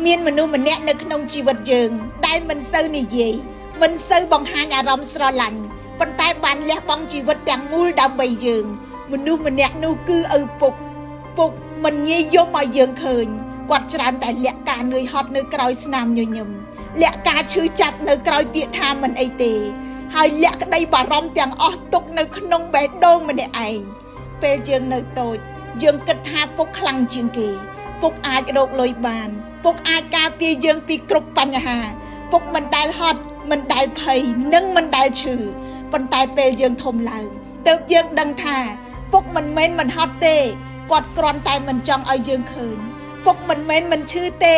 មានមនុស្សម្នាក់នៅក្នុងជីវិតយើង ដែលមិនសូវនិយាយមិនសូវបង្ហាញអារម្មណ៍ស្រឡាញ់ប៉ុន្តែបានលះបង់ជីវិតទាំងមូលដើម្បីយើង មនុស្សម្នាក់នោះគឺឪពុក ពុកមិនងាយយំឲ្យយើងឃើញគាត់ច្រើនតែលាក់ការនឿយហត់នៅក្រោយស្នាមញញឹមលាក់ការឈឺចាប់នៅក្រោយពាក្យថាមិនអីទេ ហើយលាក់ក្តីបារម្ភទាំងអស់ទុកនៅក្នុងបេះដូងម្នាក់ឯងពេលយើងនៅតូច យើងគិតថាពុកខ្លាំងជាងគេ ពុកអាចរកលុយបាន ពុកអាចការពារយើងពីគ្រប់បញ្ហា ពុកមិនដែលហត់មិនដែលភ័យនិងមិនដែលឈឺប៉ុន្តែពេលយើងធំឡើងទើបយើងដឹងថា ពុកមិនមែនមិនហត់ទេគាត់គ្រាន់តែមិនចង់ឲ្យយើងឃើញ ពុកមិនមែនមិនឈឺទេ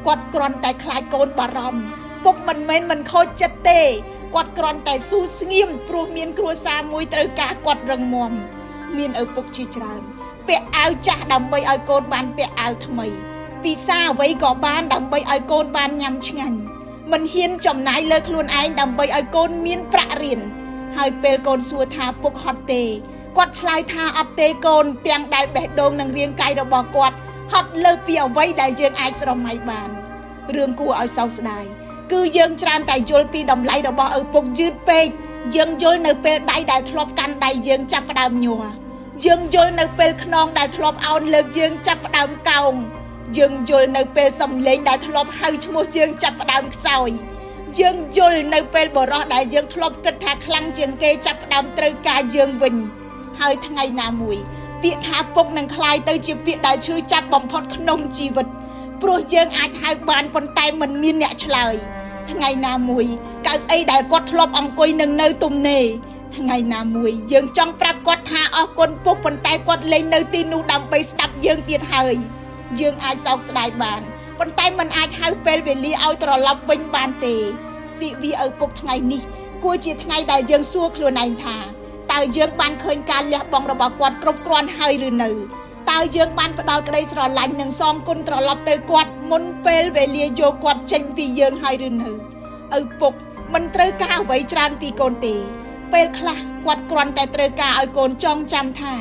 គាត់គ្រាន់តែខ្លាចកូនបារម្ភពុកមិនមែនមិនខូចចិត្តទេគាត់គ្រាន់តែស៊ូស្ងៀមព្រោះមានគ្រួសារមួយត្រូវការគាត់រឹងមាំមានឪពុកជាច្រើនពាក់អាវចាស់ដើម្បីឲ្យកូនបានពាក់អាវថ្មីពិសាអ្វីក៏បានដើម្បីឲ្យកូនបានញ៉ាំឆ្ងាញ់មិនហ៊ានចំណាយលើខ្លួនឯងដើម្បីឲ្យកូនមានប្រាក់រៀនហើយពេលកូនសួរថាពុកហត់ទេគាត់ឆ្លើយថាអត់ទេកូនទាំងដែលបេះដូងនិងរាងកាយរបស់គាត់ហត់លើសពីអ្វីដែលយើងអាចស្រមៃបានរឿងគួរឲ្យសោកស្ដាយគឺយើងច្រើនតែយល់ពីតម្លៃរបស់ឪពុកយឺតពេកយើងយល់នៅពេលដៃដែលធ្លាប់កាន់ដៃយើងចាប់ផ្ដើមញ័រយើងយល់នៅពេលខ្នងដែលធ្លាប់អោនលើកយើងចាប់ផ្ដើមកោងយើងយល់នៅពេលសំឡេងដែលធ្លាប់ហៅឈ្មោះយើងចាប់ផ្ដើមខ្សោយយើងយល់នៅពេលបរោះដែលយើងធ្លាប់គិតថាខ្លាំងជាងគេចាប់ផ្ដើមត្រូវការយើងវិញហើយថ្ងៃណាមួយ ពាក្យថាពុកនឹងក្លាយទៅជាពាក្យដែលឈឺចាប់បំផុតក្នុងជីវិតព្រោះយើងអាចហៅបានប៉ុន្តែមិនមានអ្នកឆ្លើយថ្ងៃណាមួយកៅអីដែលគាត់ធ្លាប់អង្គុយនឹងនៅទំនេរថ្ងៃណាមួយយើងចង់ប្រាប់គាត់ថាអរគុណពុកប៉ុន្តែគាត់លែងនៅទីនោះដើម្បីស្ដាប់យើងទៀតហើយយើងអាចសោកស្ដាយបានប៉ុន្តែមិនអាចហៅពេលវេលាឲ្យត្រឡប់វិញបានទេទិវាឪពុកថ្ងៃនេះគួរជាថ្ងៃដែលយើងសួរខ្លួនឯងថា តើយើងបានឃើញការលះបង់របស់គាត់គ្រប់គ្រាន់ហើយឬនៅតើយើងបានផ្ដល់ក្តីស្រឡាញ់និងសងគុណត្រឡប់ទៅគាត់មុនពេលវេលាយកគាត់ចេញពីយើងហើយឬនៅឪពុកមិនត្រូវការអ្វីច្រើនពីកូនទេ ពេលខ្លះគាត់គ្រាន់តែត្រូវការឲ្យកូនចងចាំថា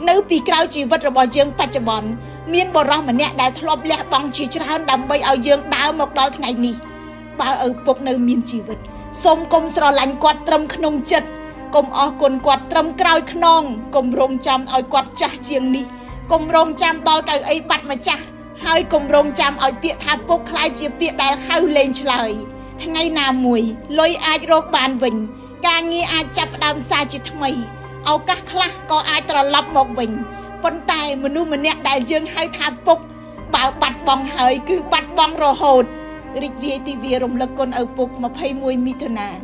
នៅពីក្រោយជីវិតរបស់យើងបច្ចុប្បន្នមានបុរសម្នាក់ដែលធ្លាប់លះបង់ជាច្រើនដើម្បីឲ្យយើងដើរមកដល់ថ្ងៃនេះបើឪពុកនៅមានជីវិតសូមកុំស្រឡាញ់គាត់ត្រឹមក្នុងចិត្ត កុំអរគុណគាត់ត្រឹមក្រោយខ្នងកុំរងចាំឲ្យគាត់ចាស់ជាងនេះកុំរងចាំដល់កៅអីបាត់ម្ចាស់ហើយកុំរងចាំឲ្យពាក្យថាពុកក្លាយជាពាក្យដែលហៅលែងឆ្លើយថ្ងៃណាមួយលុយអាចរកបានវិញ ការងារអាចចាប់ផ្ដើមសារជាថ្មីឱកាសខ្លះក៏អាចត្រឡប់មកវិញប៉ុន្តែមនុស្សម្នាក់ដែលយើងហៅថាពុកបើបាត់បង់ហើយគឺបាត់បង់រហូតរីករាយទិវារំលឹកគុណឪពុក21មិថុនា។